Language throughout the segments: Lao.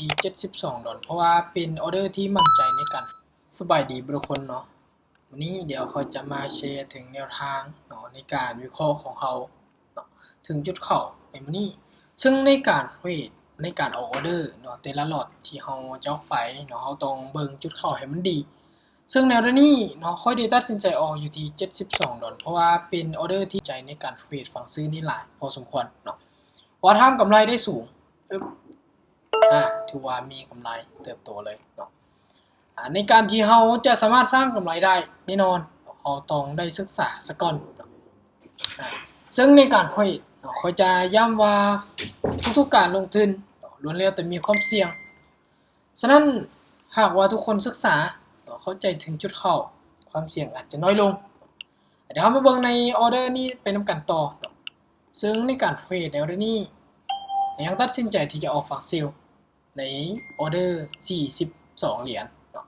ທີ່ເຈັດສິບສອງດອນ ເພາະວ່າເປັນອໍເດີທີ່ໝັ້ນໃຈໃນການ ສະບາຍດີເບິດທຸກຄົນເນາະ. ວັນນີ້ດຽວຂ້ອຍຈະມາແຊເຖິງແນວທາງເນາະ ໃນການວິເຄາະຂອງເຮົາເນາະ ເຖິງຈຸດເຂົ້າໃນມື້ນີ້. ເຊິ່ງໃນການເທຣດ ໃນການອອກອໍເດີເນາະ ແຕ່ລະລັອດທີ່ເຮົາຈະອອກໄປເນາະ ເຮົາຕ້ອງເບິ່ງຈຸດເຂົ້າໃຫ້ມັນດີ. ເຊິ່ງໃນອໍເດີນີ້ເນາະ ຂ້ອຍໄດ້ຕັດສິນໃຈອອກຢູ່ທີ່ເຈັດສິບສອງດອນ ເພາະວ່າເປັນອໍເດີທີ່ໃຈໃນການເທຣດຝັ່ງຊື້ນີ້ຫຼາຍພໍສົມຄວນເນາະ ເພາະວ່າທຳກຳໄລໄດ້ສູງ ອຶບ ອາ ຖືວ່າມີກຳໄລເຕີບໂຕເລີຍເນາະ. ອາ ໃນການທີ່ເຮົາຈະສາມາດສ້າງກຳໄລໄດ້ ແນ່ນອນເຮົາຕ້ອງໄດ້ສຶກສາສາກ່ອນເນາະ. ອາ ເຊິ່ງໃນການເທຣດເນາະ ຂ້ອຍຈະຢ້ຳວ່າທຸກໆການລົງທຶນເນາະ ລ້ວນແລ້ວແຕ່ມີຄວາມສ່ຽງ. ສະນັ້ນ ຫາກວ່າທຸກຄົນສຶກສາເນາະ ເຂົ້າໃຈເຖິງຈຸດເຂົ້າ ຄວາມສ່ຽງອາດຈະນ້ອຍລົງ. ດຽວເຮົາມາເບິ່ງໃນອໍເດີນີ້ໄປນຳກັນຕໍ່ເນາະ. ເຊິ່ງໃນການເທຣດໃນອໍເດີນີ້ ຍັງຕັດສິນໃຈທີ່ຈະອອກຝັ່ງເຊວໃນອໍເດີສີ່ສິບສອງຫຼຽນເນາະ.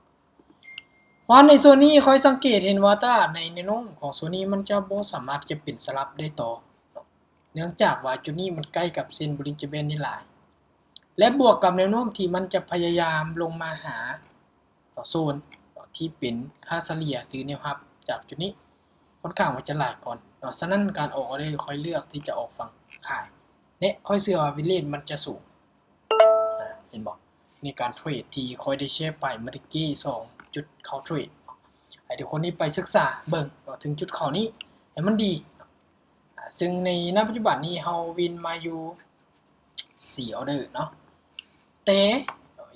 ເພາະໃນໂຊນນີ້ຂ້ອຍສັງເກດເຫັນວ່າຕະຫຼາດໃນແນວໂນ້ມຂອງໂຊນນີ້ມັນຈະບໍ່ສາມາດທີ່ຈະເປັນສະຫຼັບໄດ້ຕໍ່ເນາະ ເນື່ອງຈາກວ່າຈຸດນີ້ມັນໃກ້ກັບເສັ້ນໂບລິງເຈແບນນີ້ຫຼາຍ ແລະ ບວກກັບແນວໂນ້ມທີ່ມັນຈະພະຍາຍາມລົງມາຫາ ຕໍ່ໂຊນທີ່ເປັນຄ່າສະເລ່ຍ ຫຼື ແນວຮັບຈາກຈຸດນີ້ ຂ້ອນຂ້າງວ່າຈະຫຼາຍກ່ອນເນາະ. ສະນັ້ນການອອກອໍເດີ ຂ້ອຍເລືອກທີ່ຈະອອກຝັ່ງຂາຍ ແລະ ຂ້ອຍເຊື່ອວ່າວິນເຣດມັນຈະສູງ. ອາ ເຫັນບໍ່? ໃນການເທຣດທີ່ຂ້ອຍໄດ້ແຊໄປເມື່ອຕະກີ້ ສອງຈຸດເຂົ້າເທຣດ ໃຫ້ທຸກຄົນນີ້ໄປສຶກສາເບິ່ງເນາະ ເຖິງຈຸດເຂົ້ານີ້ໃຫ້ມັນດີ. ອາ ເຊິ່ງໃນ ນະ ປັດຈຸບັນນີ້ເຮົາວິນມາຢູ່ ສີ່ອໍເດີເນາະ ແຕ່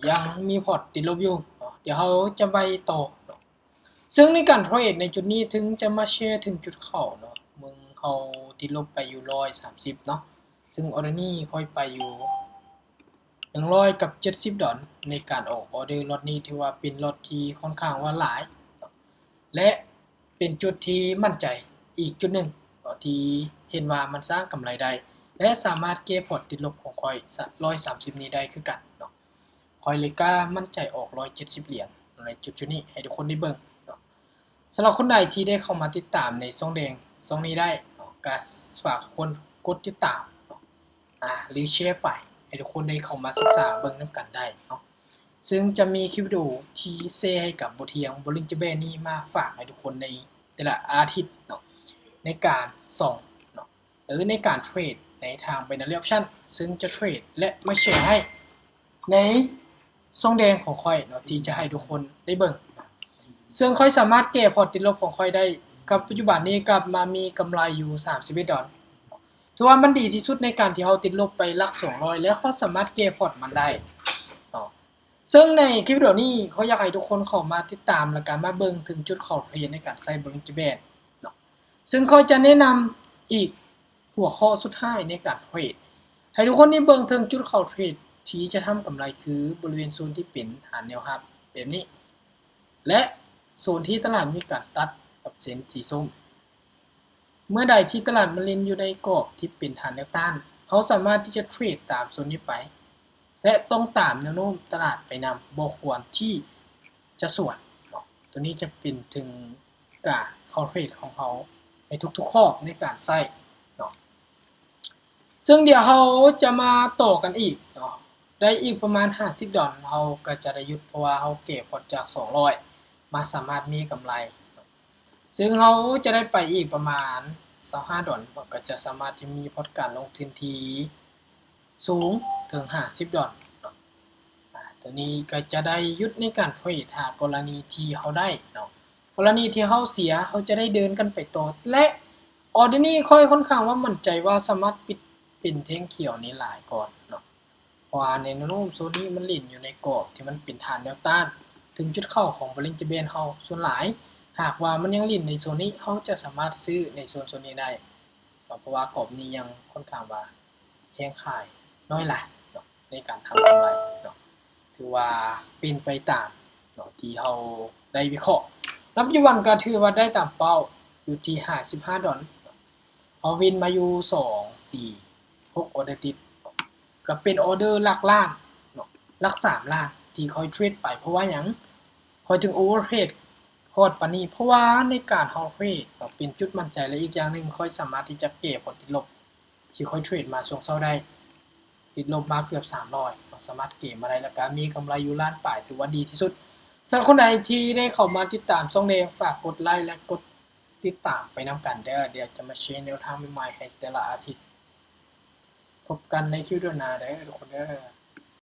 ຍັງມີພອດຕິດລົບຢູ່ເນາະ. ດຽວເຮົາຈະໄປຕໍ່ເນາະ. ເຊິ່ງໃນການເທຣດໃນຈຸດນີ້ ເຖິງຈະມາແຊເຖິງຈຸດເຂົ້າເນາະ ເບິ່ງເຮົາຕິດລົບໄປຢູ່ຮ້ອຍສາມສິບເນາະ. ເຊິ່ງອໍເດີນີ້ຂ້ອຍໄປຢູ່ໜຶ່ງຮ້ອຍກັບເຈັດສິບດອນ. ໃນການອອກອໍເດີລັອດນີ້ ຖືວ່າເປັນລັອດທີ່ຂ້ອນຂ້າງວ່າຫຼາຍເນາະ ແລະ ເປັນຈຸດທີ່ໝັ້ນໃຈອີກຈຸດໜຶ່ງເນາະ ທີ່ເຫັນວ່າມັນສ້າງກຳໄລໄດ້ ແລະ ສາມາດແກ້ພອດຕິດລົບຂອງຂ້ອຍ ສະ ຮ້ອຍສາມສິບນີ້ໄດ້ຄືກັນເນາະ. ຂ້ອຍເລີຍກ້າໝັ້ນໃຈອອກຮ້ອຍເຈັດສິບຫຼຽນໃນຈຸດໆນີ້ໃຫ້ທຸກຄົນໄດ້ເບິ່ງເນາະ. ສຳລັບຄົນໃດທີ່ໄດ້ເຂົ້າມາຕິດຕາມໃນຊ່ອງແດງຊ່ອງນີ້ໄດ້ເນາະ ກໍຝາກທຸກຄົນກົດຕິດຕາມເນາະ ອາ ຫຼື ແຊໄປໃຫ້ທຸກຄົນໄດ້ເຂົ້າມາສຶກສາເບິ່ງນຳກັນໄດ້ເນາະ. ເຊິ່ງຈະມີຄລິບວິດີໂອທີ່ແຊໃຫ້ກັບບົດຮຽນໂບລິງເຈແບນນີ້ມາຝາກໃຫ້ທຸກຄົນໃນແຕ່ລະອາທິດເນາະ ໃນການສ່ອງເນາະ ຫຼື ໃນການເທຣດໃນທາງ Binary Option ເຊິ່ງຈະເທຣດ ແລະ ມາແຊໃຫ້ໃນຊ່ອງແດງຂອງຂ້ອຍເນາະ ທີ່ຈະໃຫ້ທຸກຄົນໄດ້ເບິ່ງ. ເຊິ່ງຂ້ອຍສາມາດແກ້ພອດຕິດລົບຂອງຂ້ອຍໄດ້ ກັບປັດຈຸບັນນີ້ກັບມາມີກຳໄລຢູ່ສາມສິບເອັດດອນ. ຖືວ່າມັນດີທີ່ສຸດໃນການທີ່ເຮົາຕິດລົບໄປຫຼັກສອງຮ້ອຍ ແລ້ວເຮົາສາມາດແກ້ພອດມັນໄດ້ເນາະ. ເຊິ່ງໃນຄລິບວິດີໂອນີ້ ຂ້ອຍຢາກໃຫ້ທຸກຄົນເຂົ້າມາຕິດຕາມ ແລ້ວກໍມາເບິ່ງເຖິງຈຸດເຂົ້າເທຣດໃນການໃຊ້ໂບລິງເຈແບນເນາະ. ເຊິ່ງຂ້ອຍຈະແນະນຳອີກຫົວຂໍ້ສຸດທ້າຍໃນການເທຣດ ໃຫ້ທຸກຄົນໄດ້ເບິ່ງເຖິງຈຸດເຂົ້າເທຣດທີ່ຈະທຳກຳໄລ ຄືບໍລິເວນໂຊນທີ່ເປັນຖານແນວຮັບແບບນີ້ ແລະ ໂຊນທີ່ຕະຫຼາດມີການຕັດກັບເສັ້ນສີສົ້ມ. ເມື່ອໃດທີ່ຕະຫຼາດມັນຫຼິ້ນຢູ່ໃນກອບທີ່ເປັນຖານແນວຕ້ານ ເຮົາສາມາດທີ່ຈະເທຣດຕາມໂຊນນີ້ໄປ ແລະ ຕ້ອງຕາມແນວໂນ້ມຕະຫຼາດໄປນຳ ບໍ່ຄວນທີ່ຈະສວນເນາະ. ໂຕນີ້ຈະເປັນເຖິງການເຂົ້າເທຣດຂອງເຮົາໃນທຸກໆຮອບໃນການໃຊ້ເນາະ. ເຊິ່ງດຽວເຮົາຈະມາຕໍ່ກັນອີກເນາະ ໄດ້ອີກປະມານຫ້າສິບດອນ ເຮົາກໍຈະໄດ້ຢຸດ ເພາະວ່າເຮົາແກ້ພອດຈາກສອງຮ້ອຍ ມາສາມາດມີກຳໄລ ເຊິ່ງເຮົາຈະໄດ້ໄປອີກປະມານຊາວຫ້າດອນ ເຮົາກໍຈະສາມາດທີ່ມີພອດການລົງທຶນທີ່ສູງເຖິງຫ້າສິບດອນເນາະ. ອາ ໂຕນີ້ກໍຈະໄດ້ຢຸດໃນການເທຣດ ຖ້າກໍລະນີທີ່ເຮົາໄດ້ເນາະ. ກໍລະນີທີ່ເຮົາເສຍ ເຮົາຈະໄດ້ເດີນກັນໄປຕໍ່ ແລະ ອໍເດີນີ້ຂ້ອຍຂ້ອນຂ້າງວ່າໝັ້ນໃຈວ່າສາມາດປິດເປັນແທ່ງຂຽວນີ້ຫຼາຍກ່ອນເນາະ. ເພາະວ່າໃນແນວໂນ້ມໂຊນນີ້ມັນຫຼິ້ນຢູ່ໃນກອບທີ່ມັນເປັນຖານແນວຕ້ານ ເຖິງຈຸດເຂົ້າຂອງໂບລິງເຈແບນເຮົາ. ສ່ວນຫຼາຍ ຫາກວ່າມັນຍັງຫຼິ້ນໃນໂຊນນີ້ ເຮົາຈະສາມາດຊື້ໃນໂຊນ ໂຊນນີ້ໄດ້ເນາະ ເພາະວ່າກອບນີ້ຍັງຂ້ອນຂ້າງວ່າແຮງຂາຍນ້ອຍຫຼາຍເນາະ ໃນການທຳກຳໄລເນາະ. ຖືວ່າເປັນໄປຕາມເນາະ ທີ່ເຮົາໄດ້ວິເຄາະ. ປັດຈຸບັນກໍຖືວ່າໄດ້ຕາມເປົ້າຢູ່ທີ່ຫ້າສິບຫ້າດອນ. ເຮົາວິນມາຢູ່ສອງ ສີ່ ຫົກ ອໍເດີຕິດ ກໍເປັນອໍເດີຫຼັກລ້ານເນາະ ຫຼັກສາມລ້ານທີ່ຂ້ອຍເທຣດໄປ. ເພາະວ່າຫຍັງຂ້ອຍຈຶ່ງໂອເວີເທຣດຮອດປານນີ້? ເພາະວ່າໃນການເຮົາເທຣດເນາະ ເປັນຈຸດໝັ້ນໃຈ ແລະ ອີກຢ່າງໜຶ່ງ ຂ້ອຍສາມາດທີ່ຈະແກ້ຜົນຕິດລົບທີ່ຂ້ອຍເທຣດມາຊ່ວງເຊົ້າໄດ້ ຕິດລົບມາເກືອບສາມຮ້ອຍ. ສາມາດເກມມາໄດ້ ແລ້ວກໍມີກຳໄລຢູ່ລ້ານປາຍ ຖືວ່າດີທີ່ສຸດ. ສຳລັບຄົນໃດທີ່ໄດ້ເຂົ້າມາຕິດຕາມຊ່ອງແລ້ວ ຝາກກົດໄລ ແລະ ກົດຕິດຕາມໄປນຳກັນເດີ. ດຽວຈະມາແຊແນວທາງໃໝ່ໆໃຫ້ແຕ່ລະອາທິດ. ພົບກັນໃນຄລິບໜ້າເດີທຸກຄົນເດີ.